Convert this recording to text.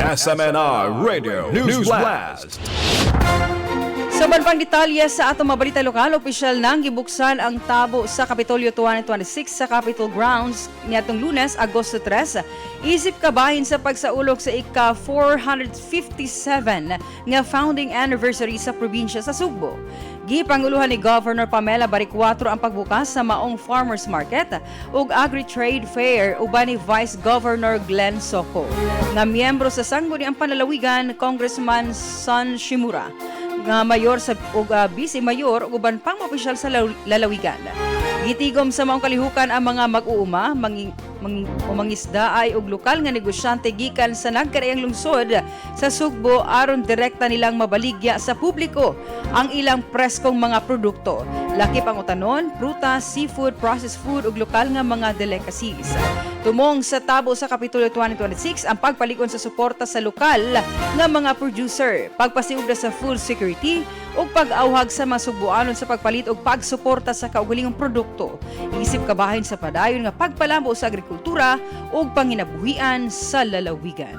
SMNI Radio News Blast. Sa uban pang detalye sa atong mga balita lokal, opisyal nang gibuksan ang Tabo sa Kapitolyo 2026 sa Capitol Grounds niadtong Lunes, Agosto 3. Isip kabahin sa pagsaulog sa ika-457 nga founding anniversary sa probinsya sa Sugbo. Gipanguluhan ni Governor Pamela Baricuatro ang pagbukas sa maong Farmers Market ug Agri-Trade Fair uban ni Vice Governor Glenn Soco, nga miyembro sa Sangguniang Panlalawigan, Congressman Son Shimura nga mayor sa ug vice mayor ug uban pang opisyal sa lalawigan. Gitigom sa maong kalihukan ang mga mag-uuma, mangi, mang, o mangisdaay ug lokal nga negosyante gikan sa nagkadaiyang lungsod sa Sugbo aron direkta nilang mabaligya sa publiko ang ilang preskong mga produkto. Lakip ang utanon, prutas, seafood, processed food ug lokal nga mga delicacies. Tumong sa Tabo sa Kapitolyo 2026 ang pagpalig-on sa suporta sa lokal nga mga producer, pagpasiugda sa food security ug pag-awhag sa mga Sugbuanon sa pagpalit ug pagsuporta sa kaugalingong produkto. Isip kabahin sa padayon nga pagpalambo sa agrikultura ug panginabuhian sa lalawigan.